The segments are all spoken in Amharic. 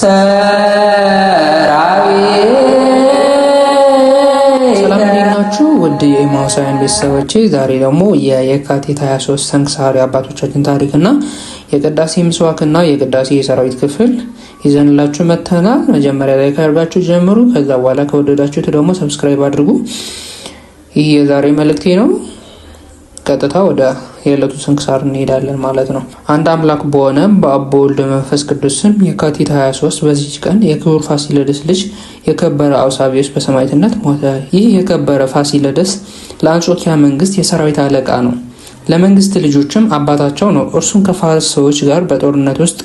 ሰላም እንዴት ናችሁ? ውድ የኤማሁሳውያን ቤተሰቦቼ፣ ዛሬ ደግሞ የየካቲት 23 ስንክሳር የአባቶቻችን ታሪክና የቅዳሴ ምስዋክና የቅዳሴ የሰራዊት ክፍል ይዘንላችሁ መጥተናል። መጀመሪያ like አድርጋችሁ ጀምሩ። ከዛ በኋላ ከወደዳችሁት ደግሞ subscribe አድርጉ። ይህ የዛሬ መልእክቴ ነው። ቀጥታ ወደ የዕለቱ ስንክሳር እንሄዳለን ማለት ነው። አንድ አምላክ በሆነ በአብ በወልድ መንፈስ ቅዱስ ስም የካቲት 23 በዚች ቀን የክቡር ፋሲለደስ ልጅ የከበረ አውሳቢዮስ በሰማዕትነት ሞተ። ይህ የከበረ ፋሲለደስ ለአንጾኪያ መንግስት የሰራዊት አለቃ ነው። ለመንግስት ልጆችም አባታቸው ነው። እርሱም ከፋርስ ሰዎች ጋር በጦርነት ውስጥ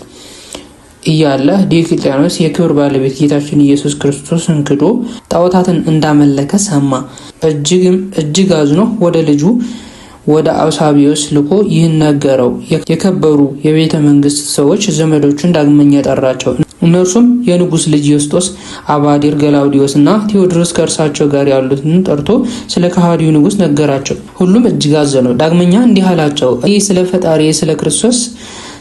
እያለ ዲዮቅልጥያኖስ የክብር ባለቤት ጌታችን ኢየሱስ ክርስቶስን ክዶ ጣዖታትን እንዳመለከ ሰማ። እጅግ አዝኖ ወደ ልጁ ወደ አውሳቢዮስ ልኮ ይህን ነገረው። የከበሩ የቤተ መንግስት ሰዎች ዘመዶቹን ዳግመኛ ጠራቸው። እነርሱም የንጉስ ልጅ ዮስጦስ፣ አባዲር፣ ገላውዲዮስ እና ቴዎድሮስ ከእርሳቸው ጋር ያሉትን ጠርቶ ስለ ከሃዲው ንጉስ ነገራቸው። ሁሉም እጅግ አዘኑ። ዳግመኛ እንዲህ አላቸው፣ ይህ ስለ ፈጣሪ ስለ ክርስቶስ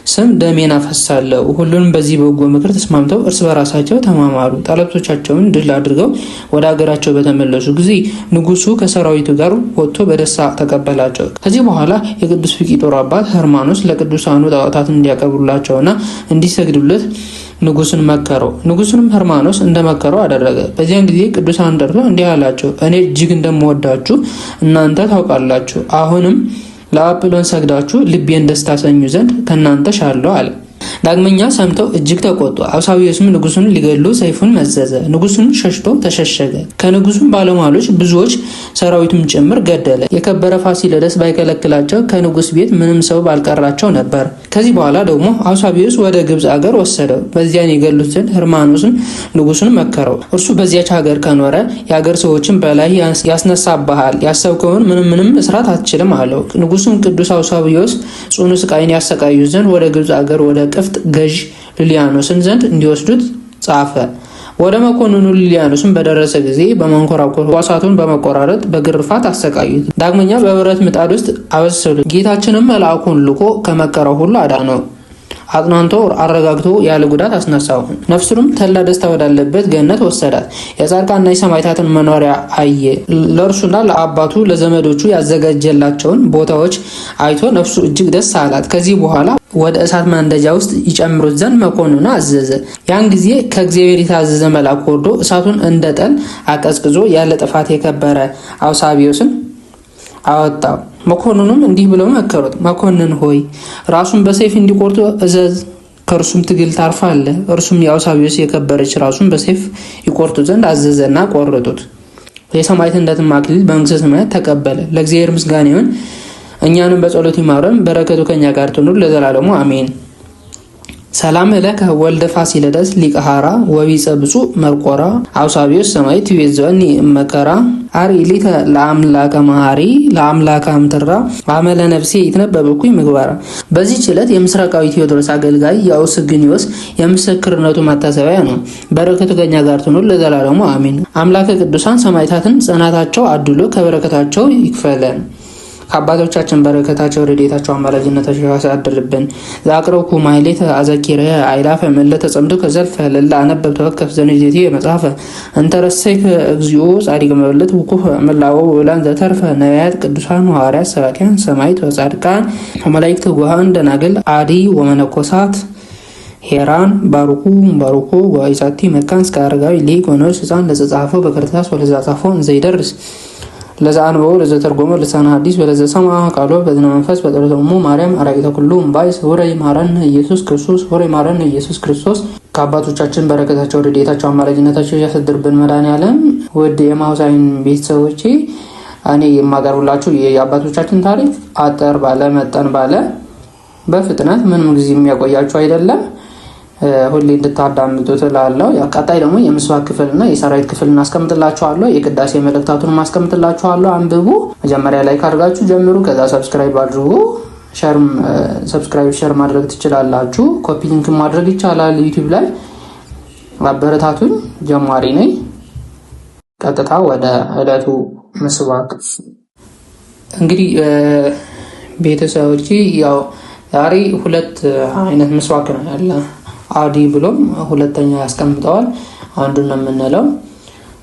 ስም ደሜን አፈሳለሁ። ሁሉንም በዚህ በጎ ምክር ተስማምተው እርስ በራሳቸው ተማማሉ። ጠላቶቻቸውን ድል አድርገው ወደ አገራቸው በተመለሱ ጊዜ ንጉሱ ከሰራዊቱ ጋር ወጥቶ በደስታ ተቀበላቸው። ከዚህ በኋላ የቅዱስ ፊቂጦር አባት ህርማኖስ ለቅዱሳኑ ጣዖታትን እንዲያቀርቡላቸውና እንዲሰግዱለት ንጉስን መከረው። ንጉሱንም ህርማኖስ እንደመከረው አደረገ። በዚያን ጊዜ ቅዱሳን ጠርቶ እንዲህ አላቸው፣ እኔ እጅግ እንደምወዳችሁ እናንተ ታውቃላችሁ። አሁንም ለአጵሎን ሰግዳችሁ ልቤን ደስ ታሰኙ ዘንድ ከእናንተ ሻለሁ አለ። ዳግመኛ ሰምተው እጅግ ተቆጡ። አውሳብዮስም ንጉሱን ሊገድሉ ሰይፉን መዘዘ። ንጉሱን ሸሽቶ ተሸሸገ። ከንጉሱም ባለሟሎች ብዙዎች ሰራዊቱም ጭምር ገደለ። የከበረ ፋሲለደስ ባይከለክላቸው ከንጉስ ቤት ምንም ሰው ባልቀራቸው ነበር። ከዚህ በኋላ ደግሞ አውሳብዮስ ወደ ግብፅ አገር ወሰደው። በዚያን የገሉት ዘንድ ህርማኖስም ንጉሱን መከረው። እርሱ በዚያች ሀገር ከኖረ የሀገር ሰዎችን በላይ ያስነሳብሃል፣ ያሰብከውን ምንም ምንም መስራት አትችልም አለው። ንጉሱም ቅዱስ አውሳብዮስ ጽኑ ስቃይን ያሰቃዩ ዘንድ ወደ ግብፅ አገር ወደ ቅፍጥ ገዥ ሉሊያኖስን ዘንድ እንዲወስዱት ጻፈ። ወደ መኮንኑ ሉሊያኖስን በደረሰ ጊዜ በመንኮራኩር ሕዋሳቱን በመቆራረጥ በግርፋት አሰቃዩት። ዳግመኛ በብረት ምጣድ ውስጥ አበሰሉት። ጌታችንም መልአኩን ልኮ ከመከራው ሁሉ አዳነው። አጽናንቶ አረጋግቶ ያለ ጉዳት አስነሳው። ነፍሱንም ተድላ ደስታ ወዳለበት ገነት ወሰዳት። የጻድቃንና የሰማዕታትን መኖሪያ አየ። ለእርሱና ለአባቱ ለዘመዶቹ ያዘጋጀላቸውን ቦታዎች አይቶ ነፍሱ እጅግ ደስ አላት። ከዚህ በኋላ ወደ እሳት ማንደጃ ውስጥ ይጨምሩት ዘንድ መኮንኑ አዘዘ። ያን ጊዜ ከእግዚአብሔር የታዘዘ መልአክ ወርዶ እሳቱን እንደ ጠል አቀዝቅዞ ያለ ጥፋት የከበረ አውሳቢዮስን አወጣው። መኮንኑም እንዲህ ብለው መከሩት፣ መኮንን ሆይ ራሱን በሰይፍ እንዲቆርጡ እዘዝ፣ ከእርሱም ትግል ታርፋለህ። እርሱም የአውሳቢዮስ የከበረች ራሱን በሰይፍ ይቆርጡ ዘንድ አዘዘና ቆረጡት። የሰማዕትነትን አክሊል በመንግሥተ ሰማያት ተቀበለ። ለእግዚአብሔር ምስጋና ይሁን፣ እኛንም በጸሎቱ ይማረን፣ በረከቱ ከኛ ጋር ትኑር ለዘላለሙ አሜን። ሰላም ለከ ወልደ ፋሲለደስ ሊቀ ሐራ ወቢጸ ብፁዕ መርቆራ አውሳቢዮስ ሰማዕት ይቤዝወኒ እመከራ አርኢ ሊተ ለአምላከ መሐሪ ለአምላከ አምትራ አመለ ነፍሴ ይትነበብ እኩይ ምግባራ። በዚህች ዕለት የምስራቃዊ ቴዎድሮስ አገልጋይ የአውስግኒዮስ የምስክርነቱ መታሰቢያ ነው። በረከቱ ከኛ ጋር ትኑር ለዘላለሙ አሜን። አምላከ ቅዱሳን ሰማዕታትን ጽናታቸው አድሎ ከበረከታቸው ይክፈለን። ከአባቶቻችን በረከታቸው ረድኤታቸው አማላጅነታቸው ያሳድርብን። ዘአቅረብኩ ማሕሌተ አዘኪረ አእላፈ እምእለ ተጸምዱ ከዘልፈ ለእለ አነበብ ተወከፍ ዘንዴቴ መጽሐፈ እንተረሰይከ እግዚኦ ጻድቅ መበለት ውኩፈ እምላኦ ብላን ዘተርፈ ነቢያት ቅዱሳን ሐዋርያት ሰባኪያን ሰማዕት ወጻድቃን ወመላእክት ጉሃን ደናግል አዲ ወመነኮሳት ሄራን ባርኩ ባርኩ ወይዛቲ መካን እስከ አረጋዊ ሊቅ ወንዑስ ሕፃን ለዘጻፎ በክርታስ ወለዘጻፎ እንዘይደርስ ለዘ አንበቦ ለዘተርጎመ ልሳነ ሐዲስ ወለዘ ሰምዐ ቃሎ በዝነ መንፈስ በጸሎተ እሙ ማርያም አራቂተ ኩሉ እምባይ ኅቡረ ይምሐረነ ኢየሱስ ክርስቶስ ኅቡረ ይምሐረነ ኢየሱስ ክርስቶስ። ከአባቶቻችን በረከታቸው ረድኤታቸው አማላጅነታቸው ያሳድርብን መድኃኔዓለም። ውድ የማሁሳይን ቤተሰቦቼ፣ እኔ የማቀርብላችሁ የአባቶቻችን ታሪክ አጠር ባለ መጠን ባለ በፍጥነት ምንም ጊዜ የሚያቆያችሁ አይደለም። ሁሌ እንድታዳምጡት እላለሁ። ቀጣይ ደግሞ የምስዋክ ክፍል እና የሰራዊት ክፍል እናስቀምጥላችኋለሁ። የቅዳሴ መልእክታቱን ማስቀምጥላችኋለሁ። አንብቡ። መጀመሪያ like አድርጋችሁ ጀምሩ። ከዛ subscribe አድርጉ። Subscribe share ማድረግ ትችላላችሁ። Copy link ማድረግ ይቻላል። ዩቲዩብ ላይ አበረታቱኝ። ጀማሪ ነኝ። ቀጥታ ወደ ዕለቱ ምስባክ። እንግዲህ ቤተሰቦቼ፣ ያው ዛሬ ሁለት አይነት ምስዋክ ነው ያለ። አዲ ብሎም ሁለተኛ ያስቀምጠዋል። አንዱን ነው የምንለው።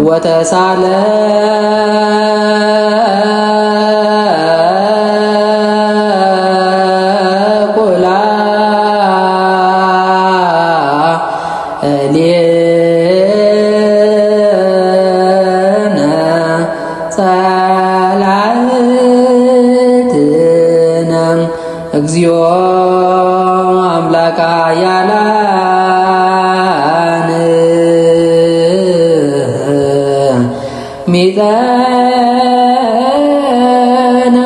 ወተሳለ ጸላእትነ እግዚኦ አምላከ ኃያላን ሚጠነ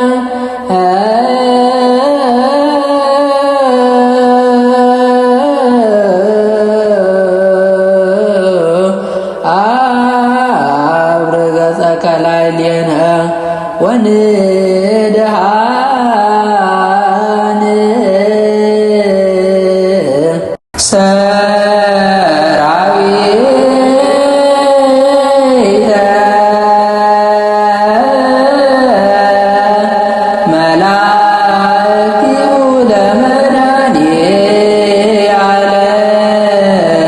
አብረገጸከ ላዕሌነ ወንድሃን ሰራዊተ መላእክቲሁ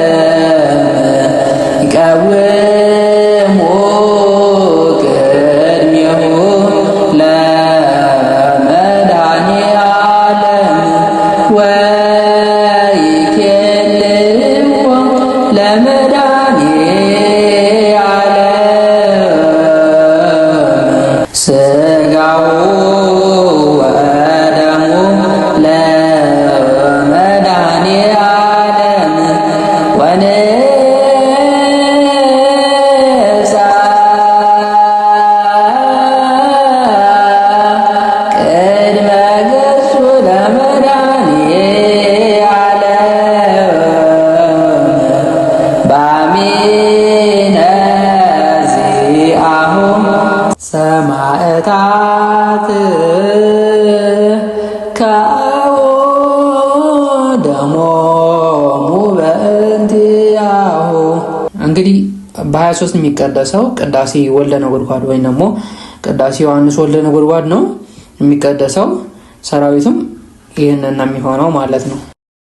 ለመድኃኔዓለም ይቀውሙ ቅድሜሁ ለመድኃኔዓለም ወይኬልዎ ለመድኃኔዓለም ሥጋሁ ወደሙ ለመድኃኔዓለም ወንሳ ቅድመ ገጹ ለመድኃኔዓለም በአሚነ ዚአሁ ሰማዕታት ከአቦ ደሞሙ በእንቲአሁ። እንግዲህ በ23 የሚቀደሰው ቅዳሴ ወልደ ነጎድጓድ ወይም ደግሞ ቅዳሴ ዮሐንስ ወልደ ነጎድጓድ ነው የሚቀደሰው። ሰራዊቱም ይህንን ነው የሚሆነው ማለት ነው።